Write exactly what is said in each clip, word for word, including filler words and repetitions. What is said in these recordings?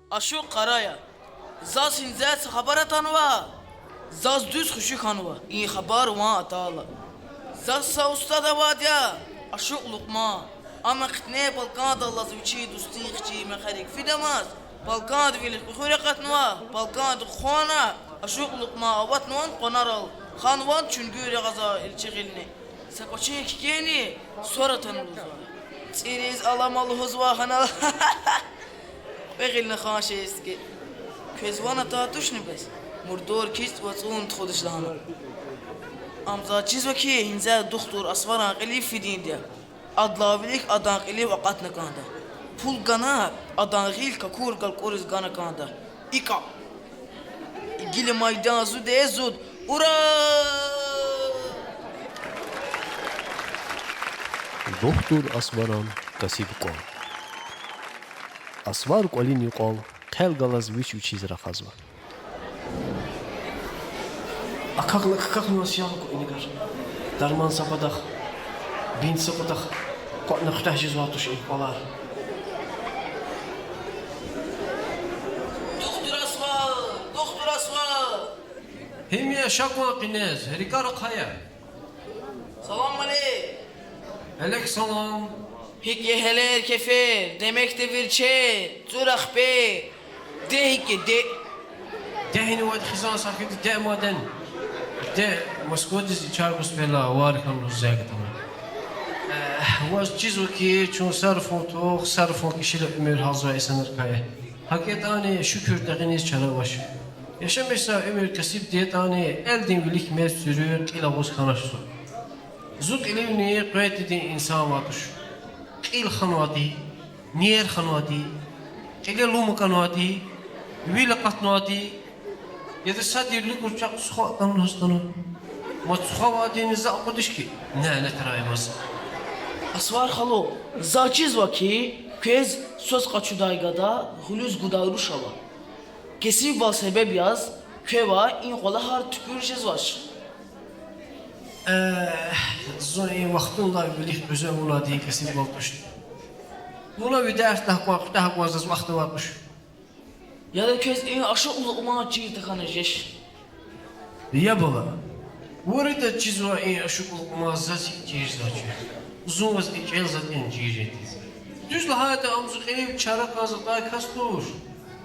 Ашукь Къарая. Заз гьиниз са хабар атанва, заз дуьз хуш хьанва и хабар ван атайла. Заз са устад авайди я, ашукь Лукьман. Ам ихьтин балкӀандал алаз вичин дустунин хци мехъерик фидамаз, балкӀандин вилик кьуьгъуьр акъатнава, балкӀандин хвана ашукь Лукьман аватнавани къванерал, ханвани чуьнгуьр ягъазва эрчӀи гъилни. Са кӀвачин кикени сор атана лугьузва. ЦӀириз алама лугьузва гьанал. Кьве гъилни хан шейиз хьи. Квез ван атай тушни бес? Мурдар кицӀ вацӀун тухудач лагьана. Ам заз чизва хьи, гьиниз духтур Асваран кьилив фидайди я. Адалай вилик адан кьилив акъатна кӀанда. Пул гана, адан гъил какур галкӀуриз гана кӀанда. ИкӀа. Гила майдан зуд я, зуд. Ура! Духтур Асваран кесиб кӀвал. Асвар кӀвалин юкьвал хъел галаз вич-вичиз рахазва. Акахьна, акахьна, сява кӀватӀ инагар. Дарман са патахъ, бинт са патахъ, кӀватӀна куьтягь жезвай туш и кӀвалар. Духтур Асвар! Духтур Асвар! Гьим я, ша кван къенез, рикӀар ахъая. Салам алейк. Алейк салам. ГьикӀ я гьелер, кефер, демек девир чер, цӀур ахпер, де гьикӀ я, де? Де гьинивайди хизан са хьиз де мадни. Де Москвадиз ичар гуз фейила, авари хьана лугьуз зегьмет авуна. Э, ваз чизва хьи, чун са руфун тух, са руфун кишила уьмуьр гьалзавай инсанрикай я. ГьакӀ ятӀани, шукур, дагъиниз чара авач. Яшамиш са уьмуьр кесибди ятӀани, элдин вилик мез суьруьр, кьил агъуз хьанач зун. Зу кьиливни къведдин инсан авай туш. Кьил ханвайди, нер ханвайди, кьилел лум акӀанвайди, вил акъатнавайди, яда сад вилик чахъ цуьхватӀан лугьуз атана. Мад цуьхвавайдини за акъудич хьи, нянетарай ваз. Асвар халу, заз чизва хьи, квез свас къачудай гада гъуьлуьз гудай руш ава. Кесибвал себеб яз квевай и кӀвалахар туькӀуьр жезвач. Э, зун и вахтунда вилик къвезвай вуна дин кесибвал туш. Вуна ви дерт тахьай кӀвалах куьтягь кваз заз вахт авай туш. Яда квез и ашукь Лукьман чир тахьана жеч. Я бала, вирида чизва и ашукь Лукьман заз гьикӀ чир жезвач. Зун ваз и чӀел затӀни чир жеда. Дуьз лагьайтӀа, ам зи кьилив чара кӀанзавай кас туш.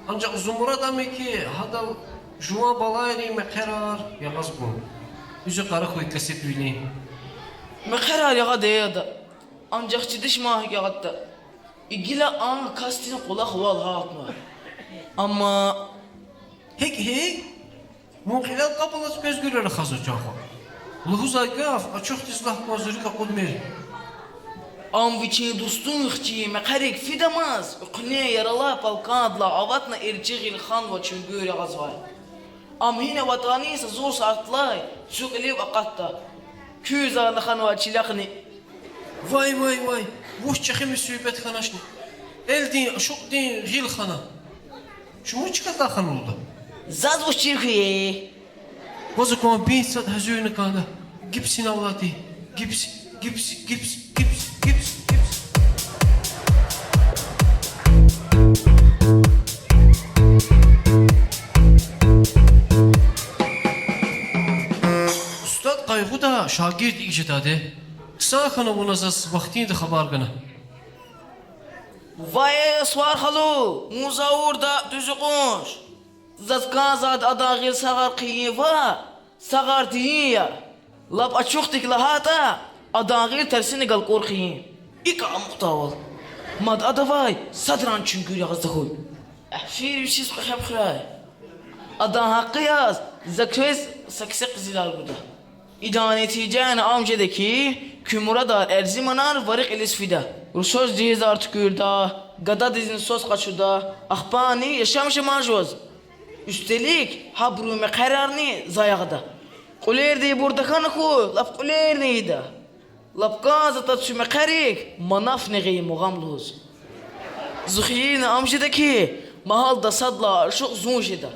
Анжах зи мурад ам я хьи, гьадал жуван балайрин мехъерар ягъаз гун. Уьзуькъара хьуй кесибвилин. Мехъерар ягъада, ягъада. Анжах чидач ман гьикӀ ягъатда. И гила а касдин кӀвалах вал гьалтнава. Амма... ГьикӀ, гьикӀ? Вун кьилел кьабулаз квез гуьре рахазва, чан хва. Лугьузвай гаф ачухдиз лагь кван зи рикӀ акъудмир. Ам вичин дустунин хци мехъерик фидамаз, экуьнин яралай балкӀандилай аватна эрчӀи гъил ханва чуьнгуьр ягъазвай. Ам гьина аватӀани, са зур сятдилай зи кьилив акъатда. Куьн заз ханвай чилихъни. Вай, вай, вай, вуч чӀехи мусибат хьаначни. Элдин ашукьдин гъил хана. Шумуд чкадилай ханвалда? Заз вуч чир хьуй? Ваз акван бинт сад гьазурна кӀанда. Гипсинал алайди. Гипс, гипс, гипс, гипс, гипс, гипс. Устад къайгъуда, шагирд икӀ жедайди. Хъсан хьана вуна заз вахтунда хабар гана. Вай, Асвар халу, вун завурда дуьз икьван туш. Заз кӀанзавайди адан гъил сагъар хъийин ваъ, сагъар тийин я. Лап ачухдик лагьайтӀа, адан гъил терсина галкӀур хъийин. ИкӀ амукьдайвал. Мад адавай садрани чуьнгуьр ягъиз тахьуй. Фир вичиз кьве хеб хьурай. Адан гьакъи яз за квез са кисе къизилар гуда. Идан нетижайра ам жеда хьи, куь мурадар, эрзиманар вири кьилиз фида. Рушаз жигьизар туькӀуьрда, гададизни свас къачуда, ахпани яшамиш амай жуваз. Уьстелик гьабурун мехъерарни за ягъда. Кьуьлердайбур тахьана хьуй, лап кьуьлерни ийида. Лап кӀанзаватӀа куь мехъерик манафни гъайи мугъ ам лугьуз. Зи хийирни ам жеда хьи, магьалда сад лагьай ашукь зун жеда.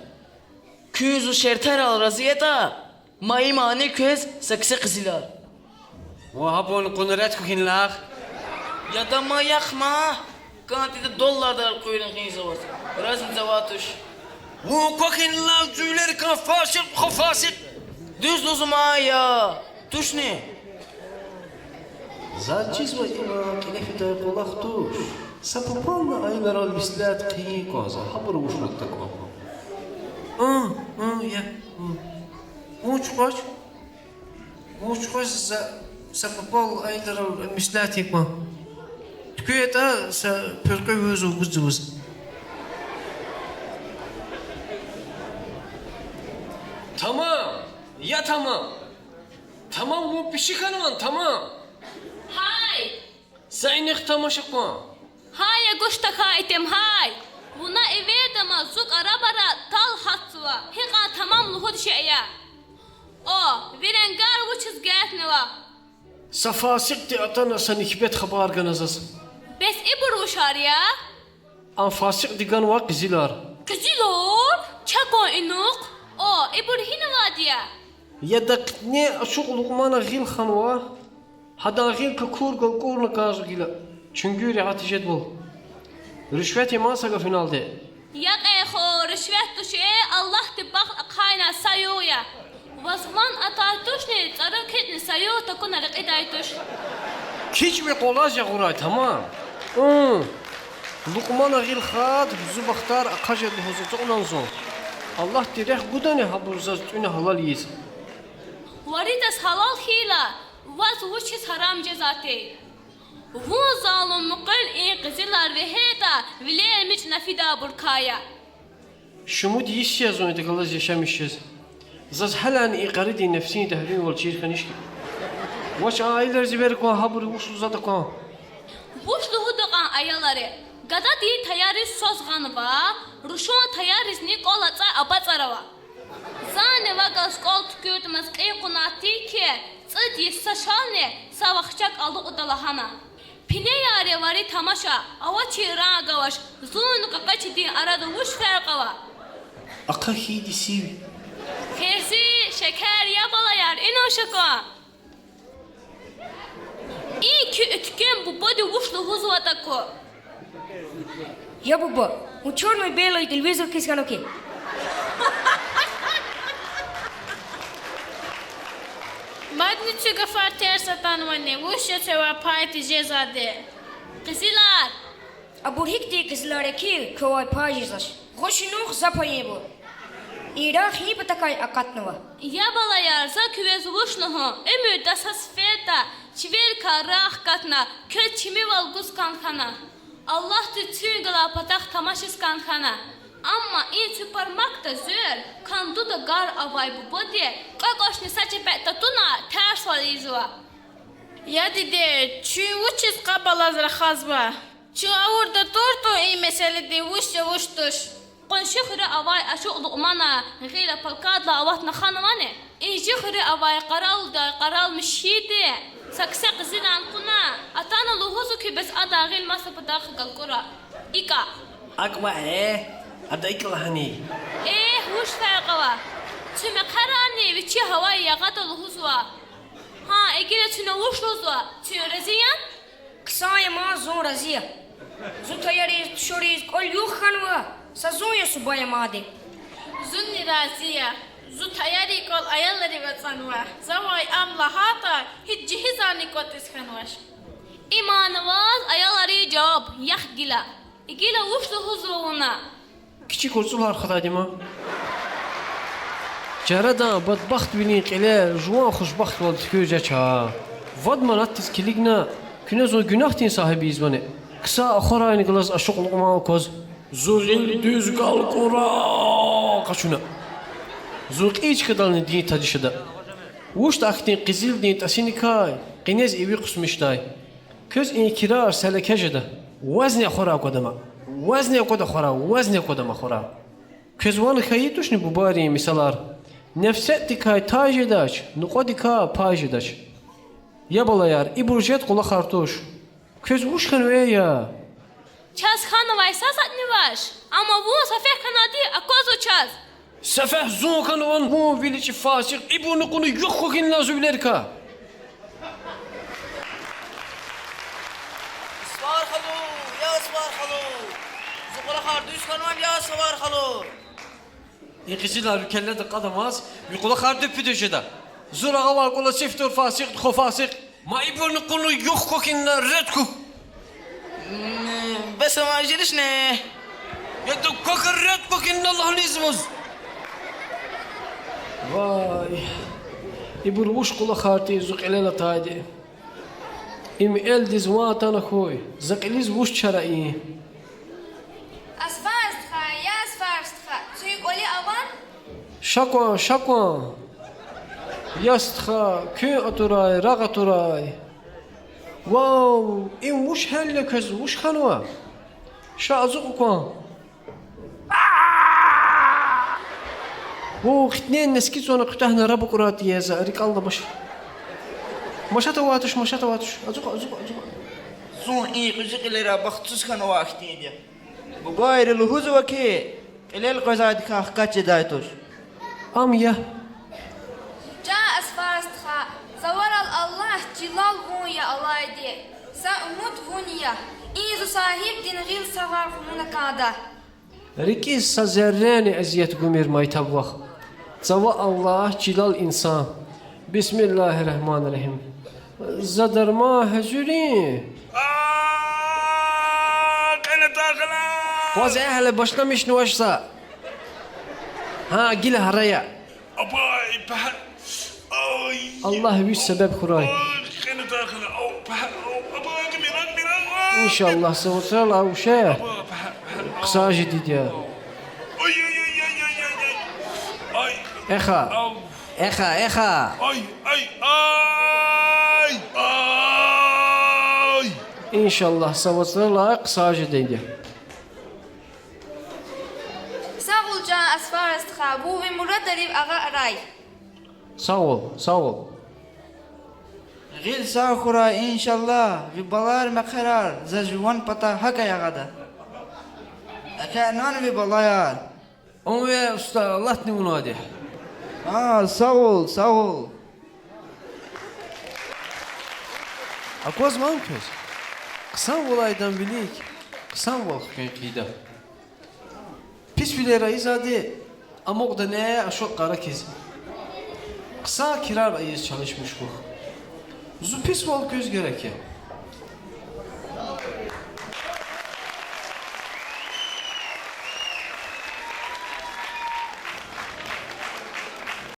Куьн зи шартӀарал рази ятӀа, ма имани квез са кисе къизилар. Ва гьабурни къуна ред хьухь инлай. Яда, ма яхъ ман. Кантида доллардар къуьрин гъизаваз. Разница авай туш. Вун квахьинлай жуьвлер кан фасикь, хо фасикь. Дуьз лугьузва ман я, тушни? Заз чизва, има кьиле фидай кӀвалах туш. Са папални аялрал меслят хъийин кӀанзава, гьабур вуч лугьуда кван. М, м, я, м. Вуч хьанач? Вуч хьанач за са папал аялрал меслят ийин кван? ТуьквейтӀа са пуьркьуь вуьз вугуз. Тамам! Я тамам! Тамам, вун пиши хьанвани, тамам! Гьай! За инихъ тамаша кван. Гьай, я гуж тахьай итим, гьай! Вуна эвердамаз зун кӀарабара тал гьатзава, гьикьван тамам лугьуд шей я. О, ви ренгар вучиз гатнава? Са фасикьди атана са нихьбет хабар гана заз. Бес ибур вушар я? Ам фасикьди ганвай къизилар. Къизилар? Ча кван инихъ. О, ибур гьинавайди я? Яда, къе ашукь Лукьмана гъил ханва. Гьадан гъил какур галкӀурна кӀанзава гила. Чуьнгуьр регьят жедайвал. Руьшвет я ман са гафуналди. Я кьей хва, руьшвет тушир, Аллагьди бахт ахъайна са югъ я. Ваз ван атай тушни, цӀару кичӀни са югъ такуна рекьидай туш. КичӀ ви къвалаз ягъурай, тамам. М. Лукьмана гъил хада, зи бахтар ахъа жеда лугьуз ацукьнава зун. Аллагьди рехъ гудани гьабур заз тӀуьна гьалал ийиз? Варидаз гьалал хьайила, ваз вучиз гьарам жезвай тир? Вун, залум мукьвал, и къизилар вегьейтӀа, вилер мичӀна фидайбурукай я. Шумуд йис я зун идахъ галаз яшамиш жез. Заз гьелени и къаридин нефсин дегьринвал чир хьанач хьи. Вач, а аялриз эвер кван, гьабур вуч лугьузватӀа кван. Вуч лугьуда кьван аялри? Гададин таяриз свас гъанва, рушан таяризни кӀвал ацӀай абацӀар ава. Зани вакӀаз кӀвал туькӀуьртӀа, маса кьин кьунвай тир хьи, цӀуд йис са шални са вахча алукьда лагьана. Пинеяр я вари тамаша, авачир ранг авач, зунни къекъвечидин арада вуч феркь ава? Ахъа хьайиди сив. Херзи, шекер, я балаяр, инал ша кван. И куь уьтквем бубади вуч лугьузватӀа кван. Я буба, вун черно-белый телевизор хьиз хьанва хьи. Мадни куь гафар терс атанвани, вуч я квевай пай тежезвайди? Къизилар. Абур гьихьтин къизилар я хьи, квевай пай жезвач? Гъвечни инихъ, за пай ибур. И рагъ гьи патахъай акъатнава? Я балаяр, за квез вуч лугьун, уьмуьрда са сеферда чивеликай рагъ акатна, квез чимивал гуз кӀан хьана. Аллагьди куьн галай патахъ тамашиз кӀан хьана. Амма и куь пармакда зуьр кандуда гар авай бубади кьве кӀвачни са чепетӀ татуна терсвал ийизва. Я диде, чуьн вучиз къаб алаз рахазва? Чун гъавурда туртӀун и месэлади вуч я вуч туш. Къунши хуьре авай ашукь Лукьмана гъил а палкадилай аватна ханвани? Инжи хуьре авай къаралдай къаралмиш хьайиди са кисе къизилар кьуна, атана лугьузва хьи, бес адан гъил маса патахъ галкӀура. ИкӀа. АкӀ ваъ, э, ада икӀ лагьана. Э, вуч феркь ава? Куь мехъерарни вичи гьавай ягъада лугьузва. Гьа, игила куьне вуч лугьузва? Куьн рази яни? Хъсан я ман, зун рази я. Зи таяриз, тушариз кӀвал югъ хьанва, са зун я субай амайди. Зунни рази я. Зи таярин кӀвал аялрив ацӀанва. Завай ам лагьайтӀа, гьич жигьизарни кӀватӀиз хьанвач. Има ваз аялрин жаваб, яхъ гила. Игила вуч лугьузва вуна? Кичик урцӀулар хатӀайди ма. Чарадан бадбахтвилин кьиле жуван хушбахтвал туькӀуьр жеч. Вад манатдиз килигна, куьне зун гуьнагьдин сагьиб ийизвани? Ксай ахварайни галаз ашукь Лукьман акваз, зи гъил дуьз галкӀура къачуна. Зун кьий чкадални дин тадиш жеда. ВучтӀа ахьтин къизилдин тӀасиникай къенез иви хъсмишдай. Квез и крар са леке жеда. Вазни ахварай аквадама. Вазни аквада ахварай, вазни аквадама ахварай. Квез ван хьайи тушни бубайрин мисалар? Нефсетдикай тай жедач, нукьвадикай пай жедач. Я балаяр, ибур жед кӀвалахар туш. Квез вуч хьанвай я? Чаз хьанвай са затӀни вач, амма вун сефегь хьанвайди аквазва чаз. Сефегь зун хьанвани, вун виличи фасикь, ибурни кьуна юхъ хьухь инлай зи вилерикай. Савар халу. Зи кӀвалахар дуьз хьанвани я, Савар халу? И къизилар ви келледа кьадамаз, ви кӀвалахар дуьз-пуьдуьз жеда. Зун агъавай кӀвалахар сифте фасикь, тхо фасикь. Ма ибурни кьуна югъ квахьна ред квахь. Бес амай жедачни? Яда, квахь ред квахьна лагьана лизмаз. Вай, ибур вуч кӀвалахар тир зи кьилел атайди. Им элдиз ван атана хьуй, за кьилиз вуч чара ая? Асфар стха, я Асфар стха, цуьк кӀвале аван? Ша кван, ша кван. Я стха, куьн атурай, рагъ атурай. Вав, им вуч гьялна квез, вуч хьанва? Ша ацукь кван. Вав, хъитнен нескицӀана куьтягьна раб акӀурайтӀа за, рикӀелай баш. Машат авай туш, машат авай туш. Ацукь, ацукь, ацукь. Зун и кьуьзуь кьилера бахтсуз хьанвай хьтинди я. Бубайри лугьузва хьи, кьилел къвезвайдакай хкаж жедай туш. Ам я. Чан Асфар стха, цаварал Аллагь чилел вун я алайди. Са умуд вун я. И зи сагьибдин гъил сагъар хъувуна кӀанда. РикӀиз са зеррени эзият гумир, майтаб вах. Цава Аллагь чилел инсан. Бисмиллагьир-рагьманир-рагьим. За дарман гьазурин. Къваз эгьле башламишнавач са. Гьа, гила гьарая. Абай, пагь-, ай. Аллагь вич себеб хьурай. Ай, къени дахана, ав, пагь-, ав, абай, миран, миран, ай. Иншаллагь, са вацралай вуше. Абай, пагь-, пагь-, хъсан жедиди я. Ай, ай, ай. Ай. Эха. Ав. Эха, эха. Ай, ай, ай, ай. Иншаллагь, са вацралай хъсан жедиди я. Сагъул, чан Асфар стха, вун ви мурадрив агакьрай. Сагъул, сагъул. Гъил сагъ хьурай, иншаллагь, ви балайрин мехъерар за жуван патай гьакӀ ягъада. АкӀ ягъанвани ви балаяр? Ам ве, уста, алатни вунади. А, сагъул, сагъул. Аквазвани квез? Хъсанвалайдан вилик хъсанвал хквен хъийида. Писвилер ийизвайди амукьда, ашукь къаракиз. Хъсан крар ийиз чалишмиш хьухь. Зун писвал квез герек я.